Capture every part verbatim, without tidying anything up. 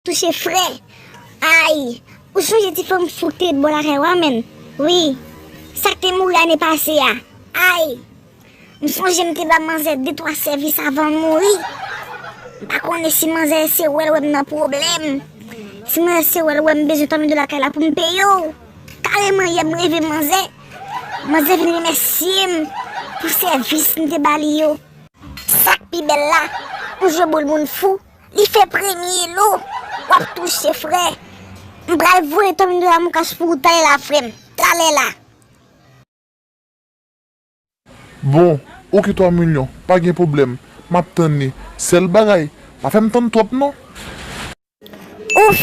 Touche frè. Ay, ou sonje ti fanm fou k te ret bò lakay ou a menm? Wi, sa k te mouri ane pase a. Ay, m sonje m te ba manzè de twa sèvis avan l mouri. M pa konnen si manzè se wè l wè m nan pwoblèm. Si manzè se wè l wè m bezwen twa mil dola kay la pou m peye w. Kareman yè m reve manzè. Manzè vin remèsye m pou sèvis m te ba li yo. Sa k pi bèl la, ou jwe boul moun fou, li fè premye lo, w ap touche frè. M pral voye twa mil dola Moncash pou ou talè la frè m, talè la. Bon, oke twa milyon, pa gen pwoblèm, m ap tann li. Sèl bagay, pa fè m tann twòp non. Ouf,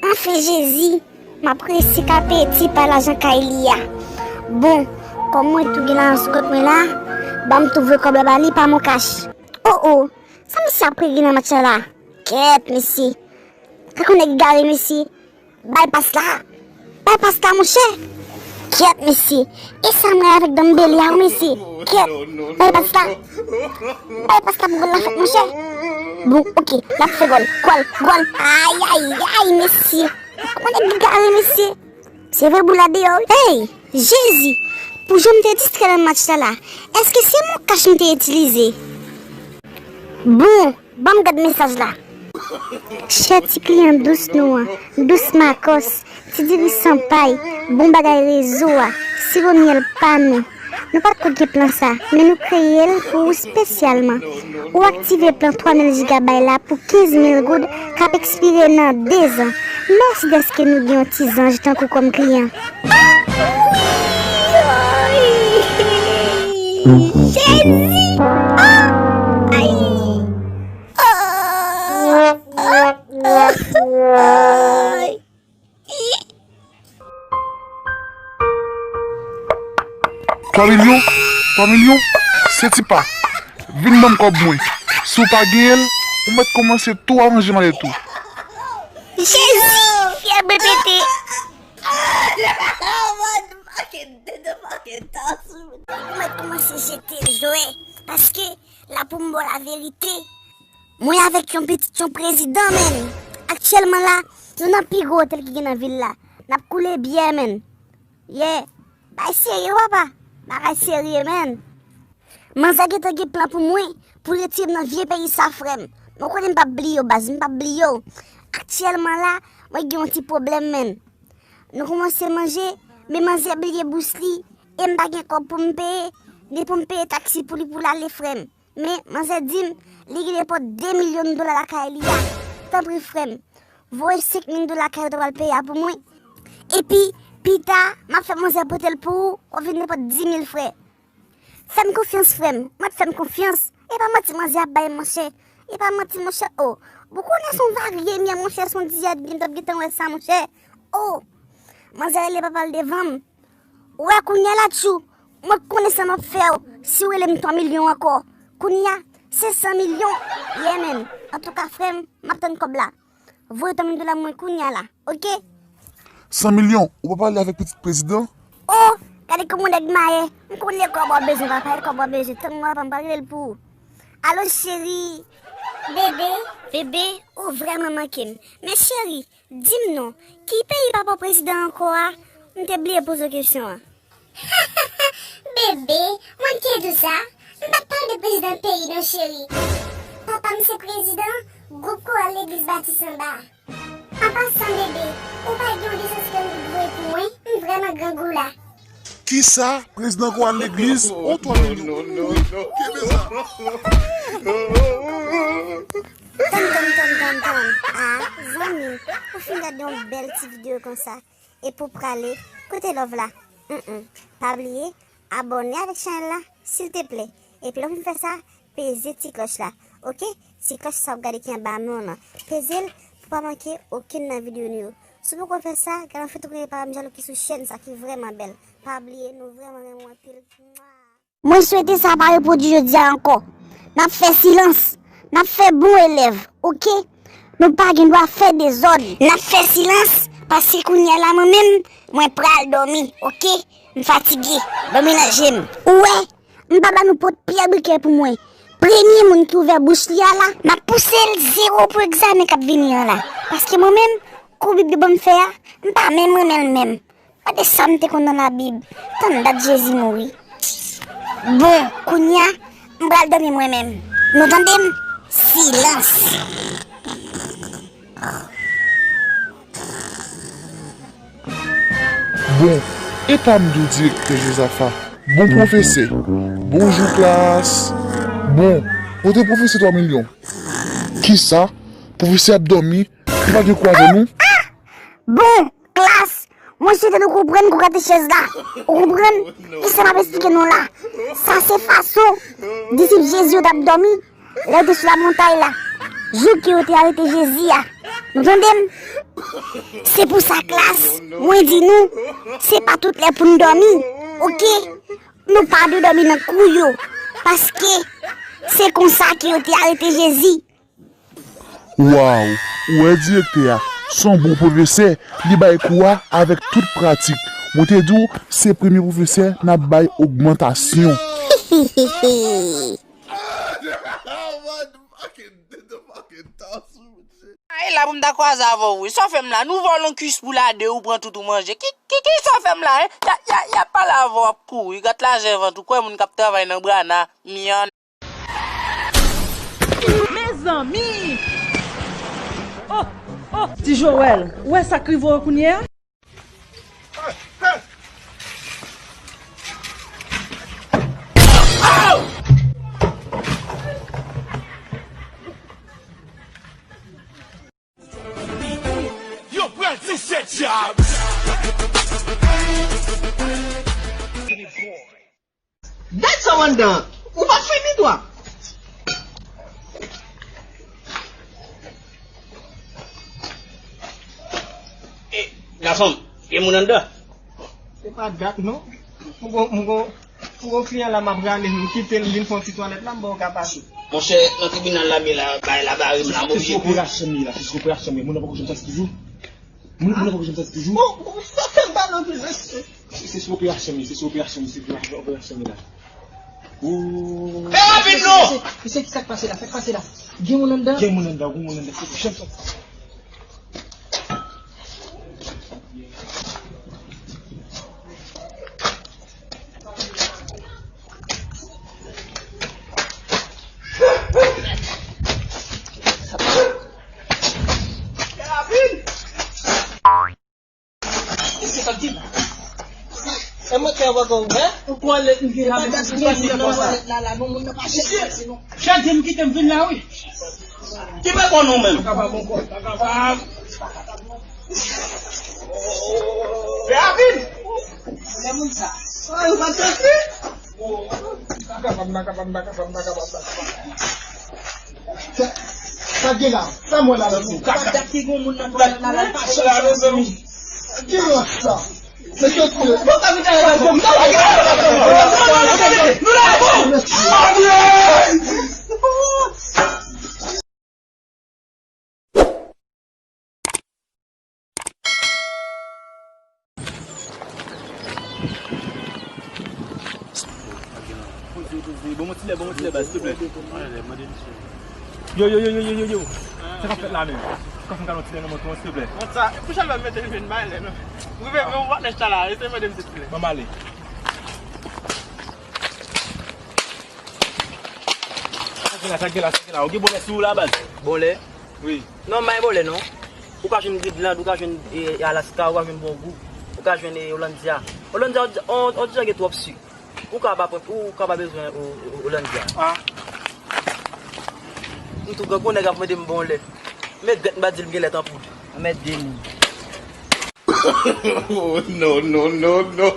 anfen Jezi, m ap resi ka peye ti pa lajan kay li a. Bon, kòm mwen tou gen lajan sou kont mwen la, ban m tou voye kòb la ba li pa Moncash. O o, sa misye ap regle nan match la la? Kèt mesye. Kaka yon nèg gare mesye. Bay pas la. Bay pas la monchè. Kèt mesye. E sa mwen avèk Dembélé a wi mesye. Kèt. Bay pas la. Bay pas la pou gòl la fèt monchè. Bon, oke, l ap fè gòl. Gòl, gòl. Ayayay mesye. Kòman nèg gare mesye. Se vre boul la deyò wi. Ey, Jezi. Pou jan m te distrè nan match la la, èske se Moncash m te itilize? Bon, ban m gad mesaj la. Chè ti kliyan dous nou an, dous Makòs, ti diri san pay, bon bagay rezo a, siwo myèl pa nou. Nou pa t konn gen plan sa, men nou kreye l pou ou espesyalman. Ou aktive plan twa mil jigabay la pou kenz mil goud k ap ekspire nan dezan. Mèsi dèske nou gen yon ti zanj tankou kòm kliyan. Jezi! Ah! Ay! Ah! Ah! Ah! Ay! Twa milyon? Twa milyon? Se ti pa. Vin ban m kòb mwen. Si w pa genyen l, ou mèt kòmanse tou aranje malèt ou. Jezi! Fyèl mwen pete! Ou mèt kòmanse jete l jwe. Paske, la pou m ba w laverite, mwen avèk yon pitit yon prezidan, menn. Aktyèlman la, nou nan pi gwo otèl ki gen nan vil la. N ap koule byè, menn. Yeah. Bagay serye, papa. Bagay serye, menn. Manzè gentan gen plan pou mwen, pou l retire m nan vye peyi sa, frè m. Mwen konnen m p ap bliye w, baz, m p ap bliye w. Aktyèlman la, mwen gen yon ti pwoblèm, menn. Nou kòmanse manje, men manzè bliye bous li, e m pa gen kòb pou m peye, ni pou m peye taksi pou li pou l ale, frè m. Men, manzè di m, li gen nenpòt de milyon dola lakay li a. Tanpri, frè m, voye senk mil dola kay ou ta pral peye a pou mwen. Epi, pita, m ap fè manzè pote l pou ou, ou vin nenpòt dis mil, frè. Fè m konfyans, frè m. Mèt fè m konfyans. E pa manti manzè ap bay, monchè. E pa manti, monchè, o. Ou konnen se yon varye myè, monchè, se yon diyèt, byen, t ap gentan wè sa, monchè. O! Manzè rele papa l devan m. Ou wè kounye a la, tchou, mwen konnen sa m ap fè w si w rele m twa milyon ankò. Kounye a, se san milyon. Yeah, menn. Antouka, frè m, m ap tann kòb la. Voye twa mil dola mwen kounye a la, oke? San milyon, ou pa pale avèk pitit prezidan? O, gade kòman nèg mayè. M konnen kòb w ap bezwen, papa, e kòb w ap bezwen. Tann mwen, papa, m pral rele l pou ou. Alo, cheri. Bebe. Bebe, ou vrèman manke m. Men, cheri, di m non, ki peyi papa w prezidan ankò a? M te bliye poze w kesyon an. Bebe, mwen te di w sa, m pa t pale de prezidan peyi non, cheri. Papa m se prezidan gwoup koral legliz Batis Anba. An pasan, bebe, ou pa gen yon de san senkant goud voye pou mwen? M vrèman grangou la. Kisa? Prezidan koral legliz? O, twa milyon. Kenbe sa. Tann, tann, tann, tann, tann. A, zanmi m, ou fin gade yon bèl ti videyo konsa. Epi w prale, kote love la? Mm, mm. Pa bliye abòne avèk chanèl la, silteplè. Epi lè w fin fè sa, peze ti klòch la, oke? Ti klòch sa w ap gade ki anba men w lan. Peze l pou w pa manke okenn nan videyo nou yo. Si w poko fè sa, gade yon foto kounye pa m jan ki sou chèn sa ki vrèman bèl. Pa bliye, nou vrèman renmen w anpil. Mwa! Mwen swete sa pa repwodui jodi a ankò. N ap fè silans. N ap fè bon elèv, oke? Nou pa gen dwa fè dezòd. N ap fè silans, paske kounye a la mwen menm, mwen pral dòmi, oke? M fatige. Dòmi nan je m. Ou wè, m pa ba nou pot pyè brikè pou mwen. Premye moun ki ouvè bouch li a la, m ap pouse l zewo pou egzamen k ap vini an la. Paske mwen menm, kou Bib yo ban m fè a, m pa menm renmen l menm. Gade sa m te konn nan Labib. Tann dat Jezi mouri. Bon, kounye a, m pral dòmi mwen menm. Nou tande m? Silans. Bon, e pa m di w direktè Jozafa. Bon pwofesè. Bonjou klas. Bon, kote pwofesè twa milyon? Kisa? Pwofesè ap dòmi? Li pa gen kou avè nou? Bon, klas, mwen swete nou konprann kou katechèz la. Ou konprann kisa m ap esplike nou la? Sa se fason disip Jezi yo t ap dòmi lè yo te sou lamontay la, jou ke yo te arete Jezi a. Nou tande m? Se pou sa, klas, mwen di nou, se pa tout lè pou n dòmi, oke? Nou pa dwe dòmi nan kou yo, paske se konsa ke yo te arete Jezi. Waw, ou wè direktè a, se yon bon pwofesè, li bay kou a avèk tout pratik. Mwen te di w, se premye pwofesè n ap bay ogmantasyon. Ay, la pou m ta kwaze avè w, wi. Sa w fè m la? Nou vòlè yon kuis pou lade, ou pran tout ou manje. Ki, ki, ki sa w fè m la, en? Y a, y a, y a pale avè w, w ap kouri. Gad lajè vant ou, kwè moun k ap travay nan Brana, myann. Mezanmi! Oh, oh! Ti Joel, ou wè sa k rive w kounye a? Yo pran disèt dyab. Dat sa w anndan an, ou pa fini twa. E, gason, gen moun anndan? Se pa dat non. M gon, m gon, m gon kliyan la m ap rale, m kite l vin fè yon ti twalèt la, m ba w ka pase. Monchè, nan tribinal la m ye la, bagay la bare m la, m oblije. Se sou operasyon m ye la, se sou operasyon m ye. Moun nan poko janm santi toujou. Moun, moun nan poko janm santi toujou. Bon, bon, sa fè m pa nan prizon. Se, se sou operasyon m ye, se sou operasyon m ye, se sou operasyon m ye la. Ooh. Fè rapid non! Mesye, mesye, ki sa k pase la? Sa k pase la? Gen moun anndan? Gen moun anndan, gen moun anndan. Poko janm santi. E mwen ki avoka w, en? Ou twalèt m gen la, men pou pase nan twalèt la, la, non, moun nan pa chèche pase, non. Chante m kite m vin la, wi. Ki pa bon non menm? Pa kapab ankò, pa kapab. Fè rapid. Lè moun sa. Ay, ou pa tante? M pa kapab, m pa kapab, m pa kapab, m pa kapab, m pa kapab. Sa, sa gen la, sa mwen la nan tou. Sa dat ki gon moun nan twalèt la, la, l pa chèche. Ki ras sa? Mesye, bon, sa vin ale. Nou la bon. Poze, poze. Ban mwen ti lè, ban mwen ti lè, baz, silvouplè. Yo, yo, yo, yo, yo, yo, yo. Sa k ap fèt la menm? Ou ka fè m gade yon ti lè nan moto an, silvouplè? Mwen sa, pou chal pa mete l vin bay lè, non. Ou rive, men ou pa nèch ta la, eseye mande m silvouplè. Ban m ale. Sa gen la, sa gen la, sa gen la. Ou gen bòlè sou ou la, baz? Bòlè? Wi. Non, m pa gen bòlè, non. Ou ka jwenn Greenland, ou ka jwenn, e, Alaska, ou ka jwenn Bongou, ou ka jwenn, e, Hollandia. Hollandia, on, on, on dijan gen twòp sik. Ou ka pa pran, ou ka pa bezwen, o, o, Hollandia. Ah. M tou gran kou nèg ap mande m bòlè. Men grèt m pa di l m gen lèt an poud. Anmède moun. Oh, no, no, no, no.